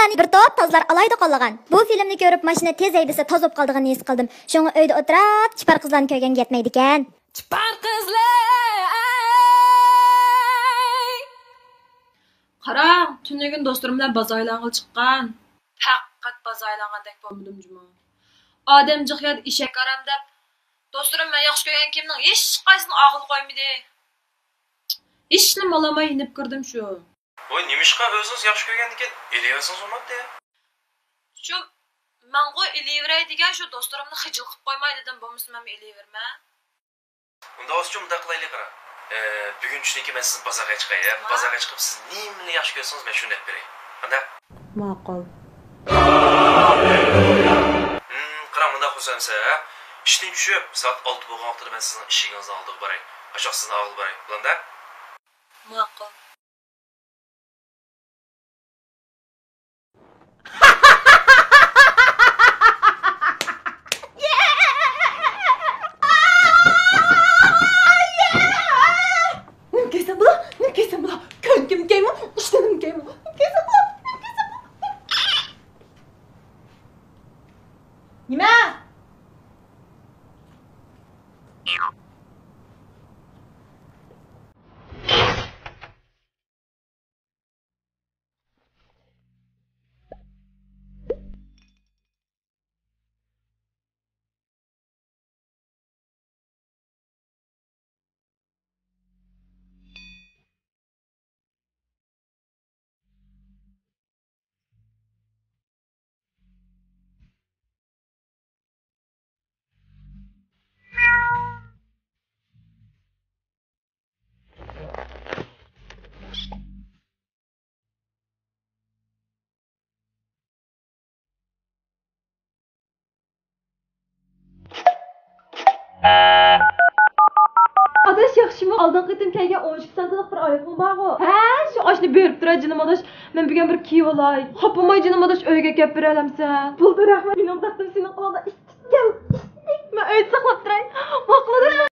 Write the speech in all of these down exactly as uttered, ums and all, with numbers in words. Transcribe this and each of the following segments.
بىر توپ تازلار ئالايدۇ قوللىغان. بۇ فىلىمنى كۆرۈپ، ماشىنا تېز ھەيدىسە تاز بولۇپ قالىدىغىنىنى ھېس قىلدىم. شۇڭا ئۆيدە ئولتۇراپ، چىپار قىزلارنى كۆرگەنگە يەتمەيدىكەن. چىپار قىزلار! قارا، تۈنۈگۈن دوستلىرىم بىلەن بازار ئايلانغىلى چىققان. پەقەت بازار ئايلانغاندەك بولمىدىم جۇمۇ. ئادەم جىق يەردە ئېشەك ئارام دەپ، دوستلىرىم مەن ياخشى كۆرگەن كىيىمنىڭ ھېچقايسىسىنى ئالغىلى قويمىدى. ھېچنېمە ئالالماي يېنىپ كىردىم شۇ. ۋاي، نېمىشقا ئۆزىڭىز ياخشى كۆرگەندىكىن ئېلىۋەرسىڭىز بولمامتى؟ شۇ، مەنغۇ ئېلىۋېرەي دېگەن، شۇ دوستلىرىمنى خىجىل قىلىپ قويماي دېدىم، بولمىسا مەنمۇ ئېلىۋېرىمەن. ئۇنداق بولسىچۇ مۇنداق قىلايلى، قارا. ئە، بۈگۈن چۈشتىن كېيىن مەن سىزنى بازارغا چىقاي، ھە؟ ھە؟ بازارغا چىقىپ سىز نېمىنى ياخشى كۆرسىڭىز مەن شۇنى ئېلىپ بېرەي. قانداق؟ ماقۇل. ھىم، قاراڭ، مۇنداق قىلسام سە، ھە؟ ئىشتىن چۈشۈپ سائەت ئالتە بولغان ۋاقتىدا مەن سىزنىڭ ئىشىكىڭىزنىڭ ئالدىغا باراي. ئاشۇ سىزنى ئالغىلى باراي. بولامدۇ؟ ماقۇل. نېمە كەيسەن بۇلا؟ نېمە كەيسەن بۇلا؟ كۆڭكۈم كەيمۇ؟ ئىشتىنىم كەيمۇ؟ نېمە كەيسەن بۇلا؟ نېمە كەيسەن بۇلا؟ نېمە؟ ئاداش، ياخشىمۇ؟ ئالدىنقى قېتىم كەلگەن ئون ئىككى سانتىلىق بىر ئايىغىڭ بارغۇ. ھە، شۇ ئاشنى بېرىپ تۇراي، جېنىم ئاداش. مەن بۈگۈن بىر كىيىۋالاي. خاپىماي، جېنىم ئاداش، ئۆيگە ئەكەپ بېرەلەمسەن؟ بولدى، رەھمەت. مېنىڭ بەختىم سېنىڭ قولۇڭدا ئىتتىك، ئىتتىك. مەن ئۆيدە ساقلاپ تۇراي. ماقۇل، ئاداش.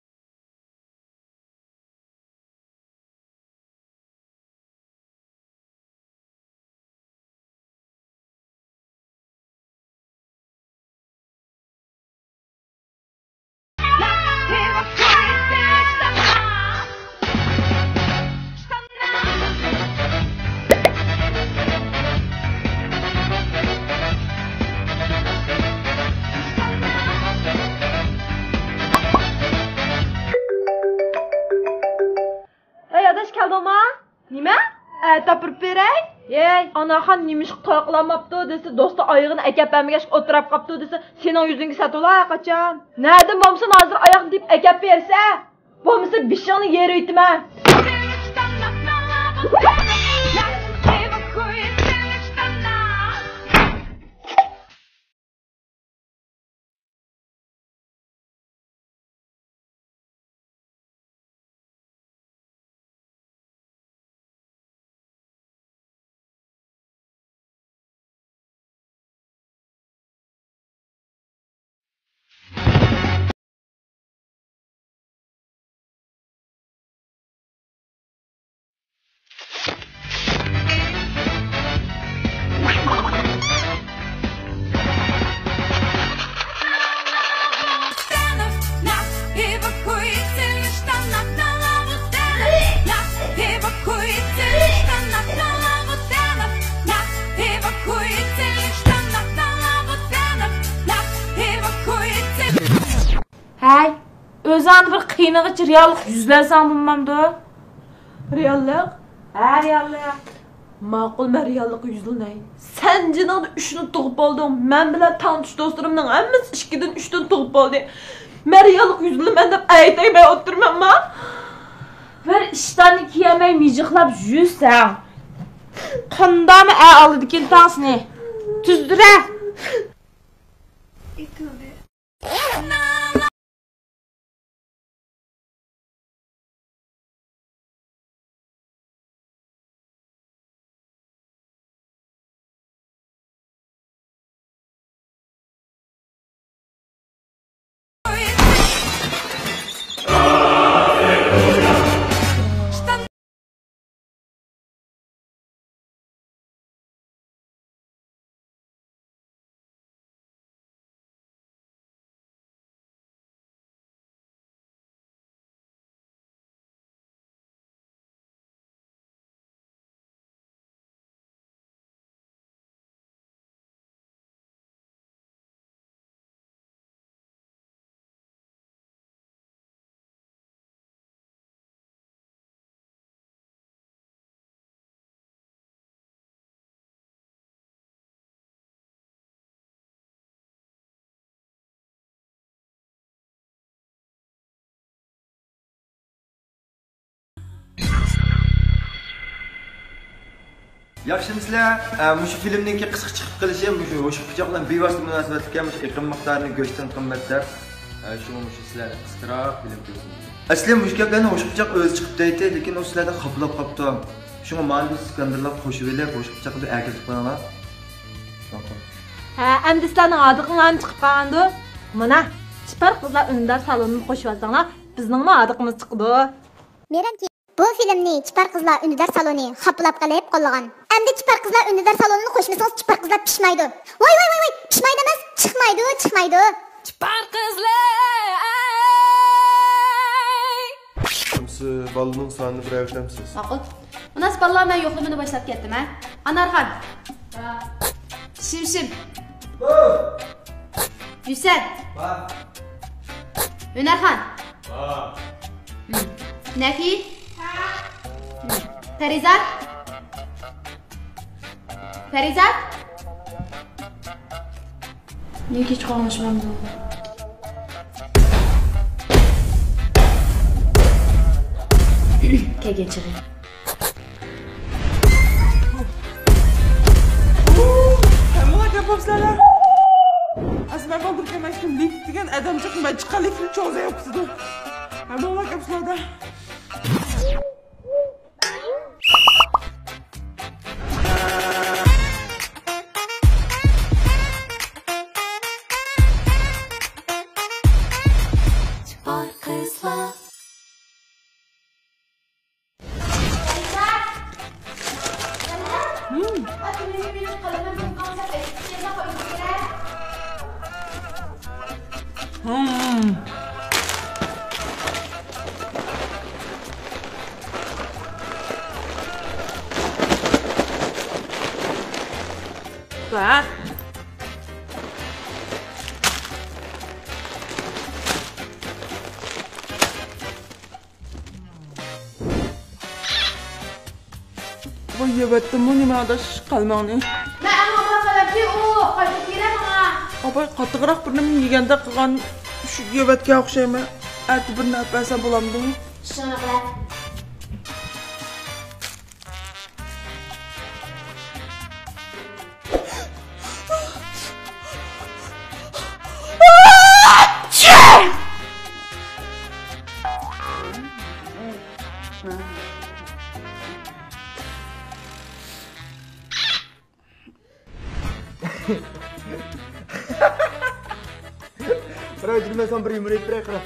ھەي، ئاداش، كەلدىڭما؟ نېمە؟ ئەتە ئاپىرىپ بېرەي؟ ھەي، ئاناخان نېمىشقا توي قىلالماپتۇ دېسە، دوستى ئايىغىنى ئەكەپ بەرمىگەچ ئولتۇراپ قاپتۇ دېسە، سېنىڭ يۈزۈڭگە سەتولا ھەرقاچان. نەدىن بولمىسۇن، ھازىر ئاياغنى تېپىپ ئەكەپ بەرسە، بولمىسا بېشىڭنى يېرىۋېتىمەن. ھەي، ئۆزۈڭنى بىر قىينىغىچە رېئاللىققا يۈزلەنسەڭ بولمامدۇ؟ رېئاللىق؟ ھە، رېئاللىق. ماقۇل، مەن رېئاللىققا يۈزلىنەي. سەن جېنىڭدا ئۈچنى تۇغۇپ بولدۇڭ. مەن بىلەن تەڭتۇش دوستلىرىمنىڭ ھەممىسى ئىككىدىن، ئۈچتىن تۇغۇپ بولدى. مەن رېئاللىققا يۈزلىنىمەن دەپ ئەيتەي مەن ئولتۇرمامما؟ بىر ئىشتاننى كىيەلمەي مىجىقلاپ يۈرسەڭ، قانداقمۇ ئە ئالىدىكىن تاڭ سېنى؟ تۈزدۈرە. ياخشىمۇسىلەر؟ ئە، مۇشۇ فىلىمنىڭكى قىسقا چىقىپ قېلىشى مۇشۇ ھوشۇپقىچاق بىلەن بىۋاسىتە مۇناسىۋەتلىك ئىكەن. مۇشۇ ئېقىم مىقدارىنى گۆشتىن قىممەت دەپ، ئە، شۇڭا مۇشۇ سىلەرنى قىسقىراق فىلىم كۆرسىتىمەن. ئەسلى مۇشۇ گەپلەرنى ھوشۇپقىچاق ئۆزى چىقىپ دەيتتى، لېكىن ئۇ سىلەردىن خاپىلاپ قاپتۇ. شۇڭا مانا بۇ سكاندېرلار قوشۇۋېلىپ، ھوشۇپقىچاقنى بىر ئەكېتىپ قويۇڭلار. ھە، ئەمدى سىلەرنىڭ ھاردۇقۇڭلارمۇ چىقىپ قالغاندۇ؟ مانا، چىپار قىزلار ئۈندىدار سالونىنى قوشۇۋالساڭلار، بىزنىڭمۇ ھاردۇقىمىز چىقىدۇ. مېرەمكى، بۇ فىلىمنى چىپار قىزلار ئۈندىدار سالونى خاپىلاپ قىلىپ قوللىغان. ئەمدى چىپار قىزلار ئۈندىدار سالونىنى قوشمىسىڭىز، چىپار قىزلار پىشمايدۇ. ۋاي، ۋاي، ۋاي، ۋاي، پىشمايدۇ ئەمەس، چىقمايدۇ، چىقمايدۇ. چىپار قىزلار! ئەمسە بالىنىڭ سانىنى بىر ئەۋېتەمسىز؟ ماقۇل. مۇناسىپ بالىلار، مەن يوقلىمىنى باشلاپ كەتتىم، ھە؟ ئانارخان. شىمشىم. ھۈسەن. ھۈنەرخان. نەفى. پەرىزات. پەرىزات. نېگە كەچ قالغان شۇ مەن بۇ؟ كەلگەن چېغى. ھەممىڭلار كەپ بوپسىلەر. ئەسلى مەن بالدۇر كەلمەكتىم. لىفت دېگەن ئادەمچىق مەن چىققان لىفتنى چوڭزەپ كېتىدۇ. ھەممىڭلار كەپسىلەردە. ۋاي، يەۋەتتىممۇ نېمە ئاداش قالماڭنى؟ مەن ئەڭ ئامان قەلەمكى ئۇ، قايتىپ كېلە ماڭا. ئاپاي، قاتتىقراق بىر نېمە يېگەندەك قىلغان، شۇ يەۋەتكەن ئوخشايمەن. ئەتە بىرنى ئەپ بەرسەم بولامدۇ؟ ئىشىڭنى قىلە. بىراۋ جىلمەسەڭ بىر يۇمۇر ئېيتىپ بېرەي قارا.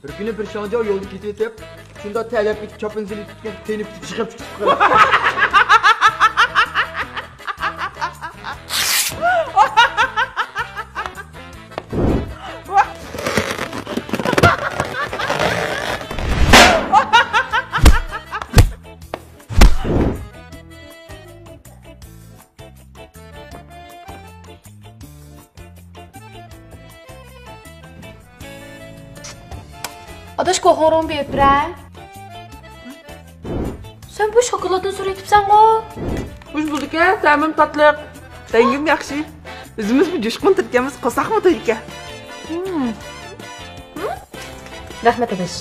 بىر كۈنى بىر شاڭجاۋ يولدا كېتىۋېتىپ، شۇنداق تەلەپ ئېتىپ چاپىنىنى ئېلىپ كېتىپ، تېنى پۈتۈپ يىغىپ چىقىپ قالدى. ئاداش، كوخۇڭرۇڭ بېرىپ بېرە. سەن بۇ شوكولادنى سۈرۈۋېتىپسەنغۇ؟ خوش بولدىكەن، تەمىم تاتلىق، رەڭگىم ياخشى. ئۆزىمىزمۇ جۇشقۇن تۇرىدىكەنمىز، قورساقمۇ تويىدىكەن. رەھمەت ئاداش.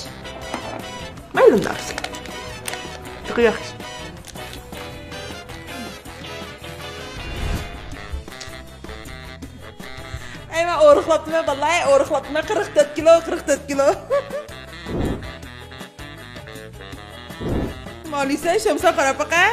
مەيلى ئۇنداق. تېخى ياخشى. ئەي، مەن ئورۇقلاپتىمەن بالىلار، ئورۇقلاپتىمەن، قىرىق تۆت كىلو، قىرىق تۆت كىلو. مالىسە، شەمسە قاراپ باقە.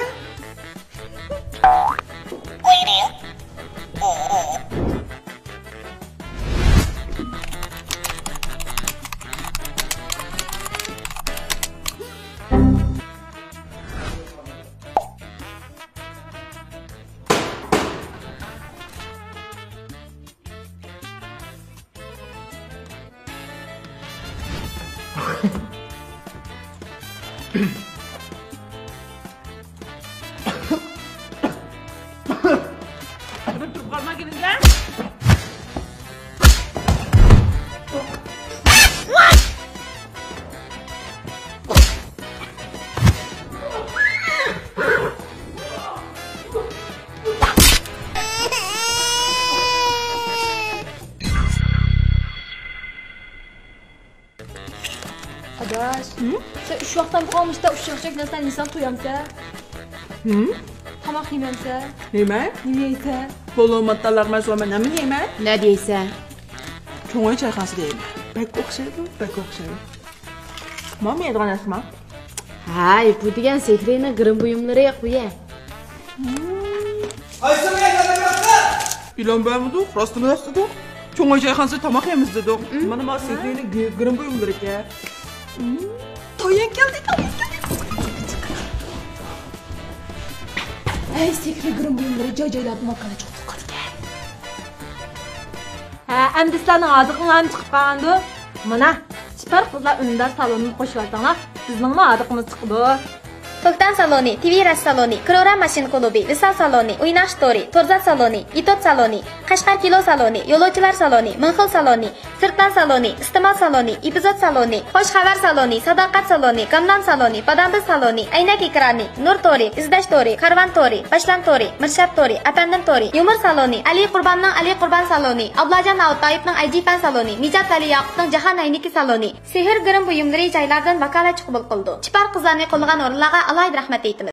ئاداش، سەن ئۈچ ۋاقىتتىن قالمىشتا ئۈچ ياخشى نەرسىلەرنى يېسەڭ تويامسەن؟ تاماق يېمەمسە؟ نېمە؟ نېمە يەيسە؟ بولۇ ماتاللارغا مەن سورىمەن، نېمە يەيمەن؟ نە دەيسە؟ چوڭ ئۆي چايخانىسىدا يەيمەن. بەك ئوخشايدۇ، بەك ئوخشايدۇ. مانا يەيدىغان نەرسە ما. ھاي، بۇ دېگەن سېھرىينىڭ گىرىم بۇيۇملىرى، قويە. قايسىڭ يەيدىغان نەرسە؟ ئېلان بەرمىدۇق، راستىمۇ راستىدۇق. چوڭ ئۆي چايخانىسىدا تاماق يەيمىز دېدۇق. مانا ما سېھرىينىڭ گىرىم بۇيۇملىرى ئىكەن. تويۇن كەلدى، تويۇن كەلدى. ھەي، سېھرىي گىرىم بۇيۇملىرى جاي-جايلاردىن ۋاكالەت چىقىپ قالىدىكەن. ھە، ئەمدى سىلەرنىڭ ھازىقىڭلارمۇ چىقىپ قالغاندۇ؟ مانا، چىپار قىزلار ئۈندىدار سالونىنى قوشۇۋالساڭلار، بىزنىڭمۇ ھازىقىمىز چىقىدۇ. توكتان سالونى، تىۋى راش سالونى، كرورا ماشىنا كۇلۇبى، ۋىسال سالونى، ئويناش تورى، تورزات سالونى، ئېتوت سالونى، قەشقەر كىلو سالونى، يولۇچىلار سالونى، مىڭ خىل سالونى، سىرتلان سالونى، ئىستېمال سالونى، ئېپىزود سالونى، خوش خەۋەر سالونى، ساداقەت سالونى، گاملان سالونى، بادام بىز سالونى، ئەينەك ئېكرانى، نۇر تورى، ئىزدەش تورى، كارۋان تورى، باشلام تورى، مىرشاب تورى، ئەپەندىم تورى، يۇمۇر سالونى، ئەلى قۇرباننىڭ ئەلى قۇربان سالونى، ئابلاجان ناۋۇتايېۋنىڭ ئەيجىپەن سالونى، نىجات ۋەلى ياقۇپنىڭ جاھان ئەينىكى سالونى، سېھىر گىرىم بۇيۇملىرى جايلاردىن ۋاكالەتچى قوبۇل قىلىدۇ. چىپار قىزلارنى قوللىغان ئورۇنلارغا ئالاھىدە رەھمەت ئېيتىمىز.